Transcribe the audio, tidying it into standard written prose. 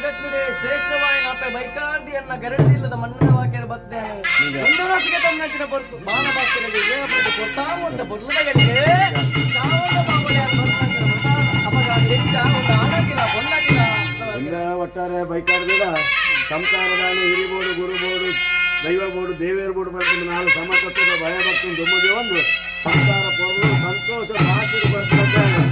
ಜಗತ್ತಿನೇ ಶ್ರೇಷ್ಠವಾಯಿನ ಅಪ್ಪೆ ಬೈಕಾರ್ದಿ ಅನ್ನ ಗರಡಿಲ್ಲದ ಮಣ್ಣದ ವಾಕ್ಯದ ಬತ್ತೆ. ಉಂಡರಸಿಗೆ ತನ್ನಂಚಿನ ಪೊರ್ತು ಬಾಣ ಬಾಕಿರಿಗೆ ಕೊರ್ತಾವಂತ ಪೊರ್ಲದ ಗಡಿಗೆ ಚಾವದ ಬಾವಲೆ ಅಪಗ ಎಂಚ ಒಂದು ಆನಂದಿನ ಪೊನ್ನಗಿನ. ಎಲ್ಲ ಒಟ್ಟಾರೆ ಬೈಕಾರ್ದಿಡ ಸಂಸಾರದಾನಿ ಹಿರಿಬೋಡು, ಗುರುಬೋಡು, ದೈವ ಬೋಡು, ದೇವೇರ್ ಬೋಡು ಬರ್ತೀನಿ. ನಾಲ್ ಸಮತತ್ವದ ಭಯಭಕ್ತಿ ದುಮ್ಮದಿ ಒಂದು ಸಂಸಾರ ಪೊರ್ಲು ಸಂತೋಷ ಬಾಕಿರು ಬರ್ತದೆ.